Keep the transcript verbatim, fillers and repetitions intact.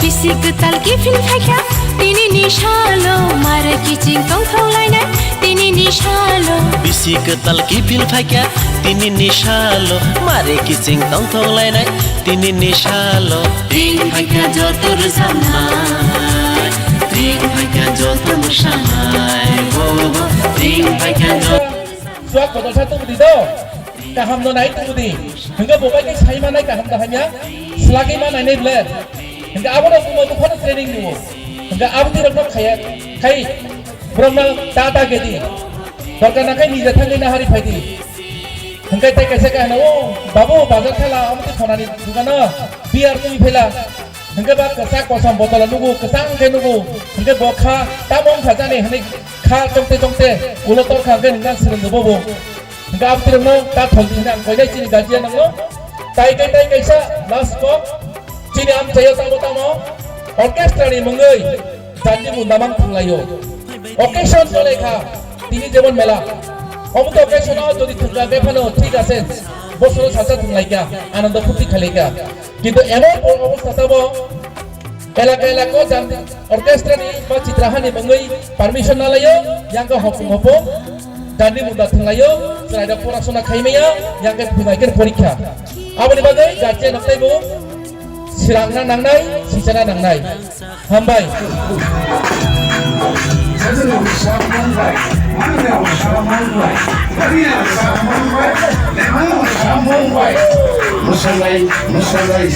Bisi kwtal kiphil phaikha, tini ni salo mare kiching tongthok lainai, tini ni salo. Bisi kwtal kiphil phaikha, tini ni salo mare kiching tongthok lainai, tini ni salo. Tring phaikha joto rwchapnai, tring phaikha joto mwsanai, oh, tring phaikha joto. Suak bodol sa tongdi do, kaham no nai tongdi, hingke bo bai khe sai manai kaham no hamya, slagwi manai nai ble. Hingke abono bumo buphano training nio. Hingke aboni rokno khaya, khai borokno ta ta gedi. Dorkar nakhai nija thangwi nahari phaidi. Hingke tei kaisa khe hano, "O babu, bazar khala, omo twi khonani dukano beer twi phela." Hingke ba kwchak kosom botolo nugo, kwchang khe nugo. Hingke bo kha, "Tamo wngkha jani?" hinwi kha chongte chongte ulo torkha hingke nang swrwngwi bobo. Hingke aboni rokno ta tholdi hingke ang koinai chini guardian nangno. Tai kai tai kaisa last kok chini amchaio tamo tamo orchestra ni mungwi jandi munda mang thanglaio. Occasion chole kha tini jemon mela. Omo to occasion o jodi thangkha khe phano thik ase. Bosoro salsa thanglaikha, anando phurti khailaikha. Kintu emon bo obostha tamo elaka elaka o jandi orchestra ni ba chitrahani mungwi permission nalaio, yang khe hopung hopung jandi munda thanglaio, chwrairok porasona khaimaya, yang khe phunai khe porikha. Aboni bagwi guardian rok taibo swrangna nangnai, sichana nangnai. Hambai. Mwsalai, mwsalai,